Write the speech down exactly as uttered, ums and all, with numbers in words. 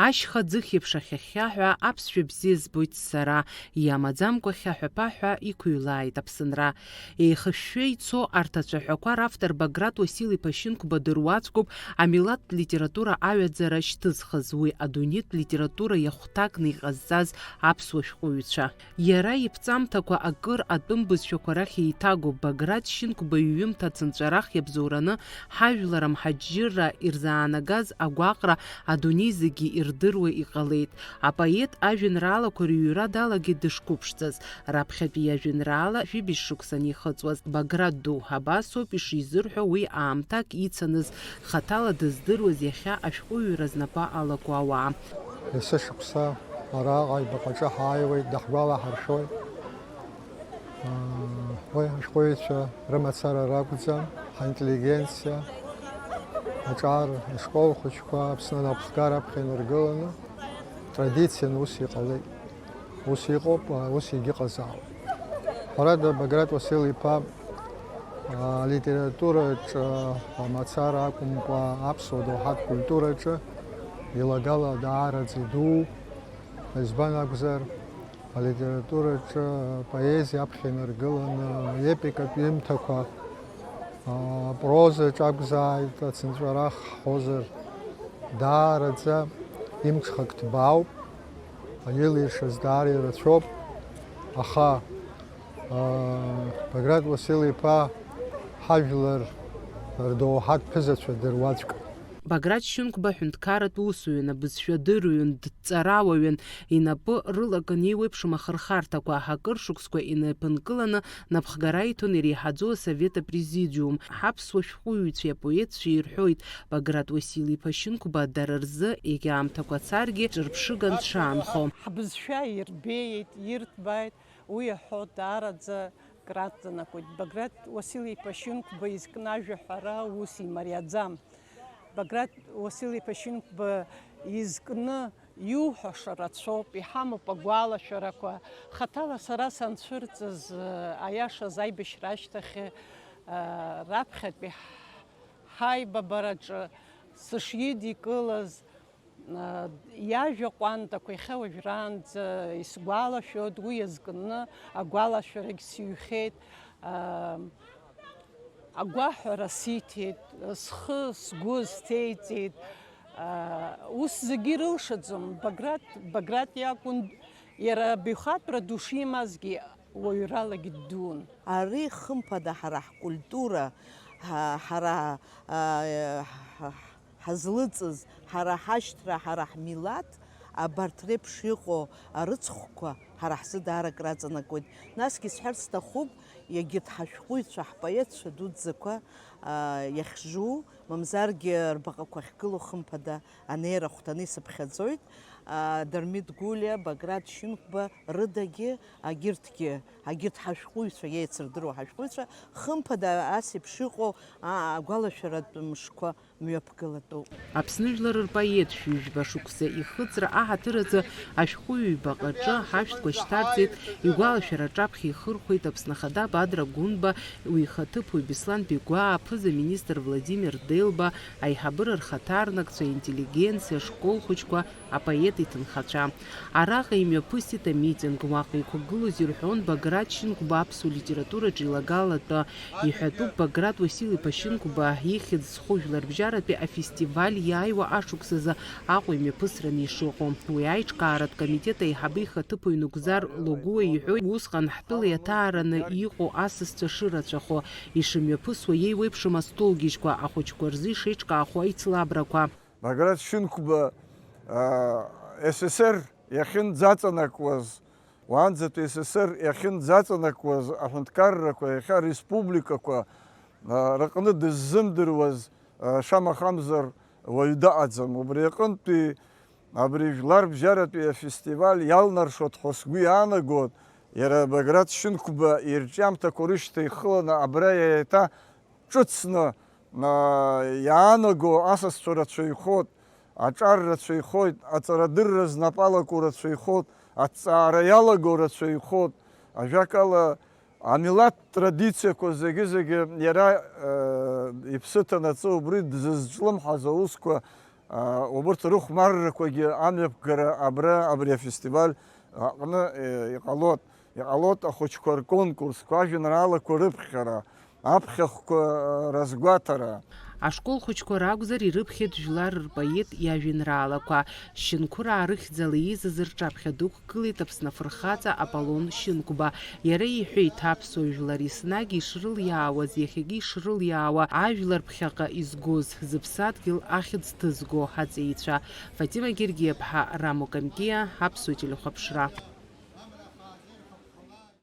Ашьха ӡыхь еиԥш ахьахьхьаҳәа аԥсшәа бзиа збоит сара, иамаӡамкәа хьаҳәа-ԥаҳәа иқәыҩлааит Аԥсынра. Еихышәшәа ицо арҭ ацәаҳәақәа равтор Баграт Уасил-иԥа Шьынқәба дыруаӡәкуп амилаҭтә литература аҩаӡара шьҭызхыз, уи адунеитә литература иахәҭакны иҟазҵаз аԥсуа шәҟәыҩҩцәа. Иара иԥҵамҭақәа акыр атәым бызшәақәа рахь еиҭагоуп. Баграт Шьынқәба иҩымҭа ацынҵәарах иабзоураны ҳажәлар амҳаџьырра ирзаанагаз агәаҟра адунеи зегьы ирдыруа иҟалеит. Апоет ажәеинраалақәа рыҩра далагеит дышқәыԥшӡаз. Раԥхьатәи иажәеинраала жәибжь шықәса анихыҵуаз, Баграт ду, абасоуп ишизырҳәо уи аамҭак ицаныз, хаҭала дыздыруаз иахьа ашәҟәыҩҩра знапы алаку ауаа. Есышықәса араҟа ибаҟаҿы ҳааиуеит, даҳгәалаҳаршәоит. Уи ашәҟәыҩҩцәа рымацара ракәӡам, ҳинтеллигенциа, аҿар, ашкол хәыҷқәа Аԥсны анапхгара аԥхьа инаргыланы, традициан ус иҟалеит. Ус иҟоуп, ус егьыҟазаауеит. Ҳәарада, Баграт Уасил-иԥа алитератураҿы мацара акәымкәа, аԥсуа доуҳатә культураҿы илагала даараӡа идуу. Избан акәзар, алитератураҿы апоезиа аԥхьа инаргыланы, епикатә ҩымҭақәа, а, прозаҿ акәзааит, ацынҵәарах ҳҳәозар, даараӡа имҽхак ҭбаауп, илиршаз даара ирацәоуп, аха, а, Баграт Уасил-иԥа ҳажәлар рдоуҳатә ԥызацәа дыруаӡәк. Баграт Шьынқәба ҳәынҭқарратә усуҩын, абызшәа дырҩын, дҵарауаҩын, инапы рылакын еиуеиԥшым ахырхарҭақәа, акыр шықәсқәа инапынкыланы напхгара иҭон иреиҳаӡоу асовет апрезидиум. Ҳаԥсуа шәҟәыҩҩцәеи апоетцәеи ирҳәоит, Баграт Уасил-иԥа Шьынқәба дара рзы, иагьа аамҭақәа царгьы, ҿырԥшыган дшаанхо. Ҳбызшәа ирбеит, ирҭбааит, уи аҳәо даараӡа краҵанакуеит. Баграт Уасил-иԥа Шьынқәба изкны ажәа ҳәара ус имариаӡам. Баграт Уасил-иԥа Шьынқәба изкны иуҳәаша рацәоуп, иҳамоуп агәалашәарақәа. Хаҭала сара санцәырҵыз, аиашаз аибашьра ашьҭахь, раԥхьатәи ҳаибабараҿы сышидикылаз, иажәа ҟәандақәа иахьа уажәраанӡа исгәалашәоит, уи иазкны агәалашәарагь сыҩхьеит. Агәаҳәара сиҭеит, схы, сгәы сҭеиҵеит. Ус зегьы ирылшаӡом. Баграт, Баграт иакәын, иара абаҩхатәра ду шимазгьы, уаҩралагьы ддуун. Ари, хымԥада, ҳара ҳкультура, ҳа-, ҳара, а, ҳа-, ҳазлыҵыз, ҳара ҳашьҭра, ҳара ҳмилаҭ, абарҭ реиԥш иҟоу арыцхәқәа ҳара ҳзы даара акраҵанакуеит. Насгьы исҳәарц сҭахуп, егьырҭ ҳашәҟәыҩҩцәа, ҳпоетцәа дуӡӡақәа, а, иахьжу, мамзаргьы рбаҟақәа ахьгылоу, хымԥада, анеира ахәҭаны исыԥхьаӡоит. А, Дырмит Гәлиа, Баграт Шьынқәба рыдагьы, агьырҭгьы, агьырҭ ҳашәҟәыҩҩцәа, еицырдыруа ҳашәҟәыҩҩцәа, хымԥада, ас еиԥш иҟоу, а, агәалашәаратә мшқәа мҩаԥгылатәуп. Аԥсны жәлар рпоет шәҩыжәба шықәса ихыҵра аҳаҭыр азы ашәҟәыҩҩы ибаҟаҿы ҳашәҭқәа шьҭарҵеит, игәалашәара аҿаԥхьа ихырхәеит Аԥсны Ахада Бадра Гәынба, уи ихаҭыԥуаҩ Беслан Бигәаа, аԥыза-министр Владимир Делба, аиҳабыра рхаҭарнакцәа, аинтеллигенциа, ашкол хәыҷқәа, апоет иҭынхацәа. Араҟа имҩаԥысит амитинг, уаҟа иқәгылоз ирҳәон Баграт Шьынқәба аԥсуа литератураҿы илагала атәы. Иҳәатәуп, Баграт Уасил-иԥа Шьынқәба ихьӡ зху жәларбжьаратәи афестиваль иааиуа ашықәсазы Аҟәа имҩаԥысраны ишыҟоу. Уи аиҿкааратә комитет аиҳабы ихаҭыԥуаҩ Нугзар Логуа иҳәоит, усҟан ҳтәыла иаҭаараны иҟоу асасцәа шырацәахо, ишымҩаԥысуа еиуеиԥшым астолгьежьқәа, ахәыҷқәа рзы ишеиҿкаахо аицлабрақәа. Баграт Шьынқәба, а, С С С Р иахьынӡаҵанакуаз, уаанӡатәи С С С Р иахьынӡаҵанакуаз аҳәынҭқаррақәа, иахьа ареспубликақәа, а, рыҟны дыззымдыруаз, а, шамахамзар уаҩ дыҟаӡам. Убри аҟынтәи абри жәларбжьаратәи афестиваль иалнаршоит ҳәа сгәы иаанагоит, иара Баграт Шьынқәба ирҿиамҭақәа рышьҭа ихыланы абра еиҭа ҿыцны, а, иаанаго асасцәа рацәаҩхоит, аҿар рацәаҩхоит, аҵарадырра знапы алаку рацәаҩхоит, аҭҵаара иалаго рацәаҩхоит. Ажәакала, амилаҭ традициақәа зегьы-зегьы иара, а, иԥсы ҭанаҵы убри дзызҿлымҳаз аусқәа А, убырҭ рыхәмаррақәагьы амҩаԥгара абра, абри афестиваль аҟны, э, иҟалоит. Иҟалоит ахәыҷқәа рконкурсқәа, ажәеинраалақәа рыԥхьара, аԥхьахәқәа, э, разгәаҭара. Ашкол хәыҷқәа ракәзар, ирыԥхьеит жәлар рпоет иажәеинраалақәа. Шьынқәыраа рыхьӡала ииз азы рҿаԥхьа дықәгылеит Аԥсны афырхаҵа Аполлон Шьынқәба. Иара иҳәеит, аԥсуа жәлар еснагь ишрылиаауаз, иахьагьы ишрылиаауа, ажәлар ԥхьаҟа изгоз, зыԥсадгьыл ахьӡ ҭызго аҵеицәа. Фатима Гергиаԥҳа, Рамо Камкиа, Аԥсуа телехәаԥшра.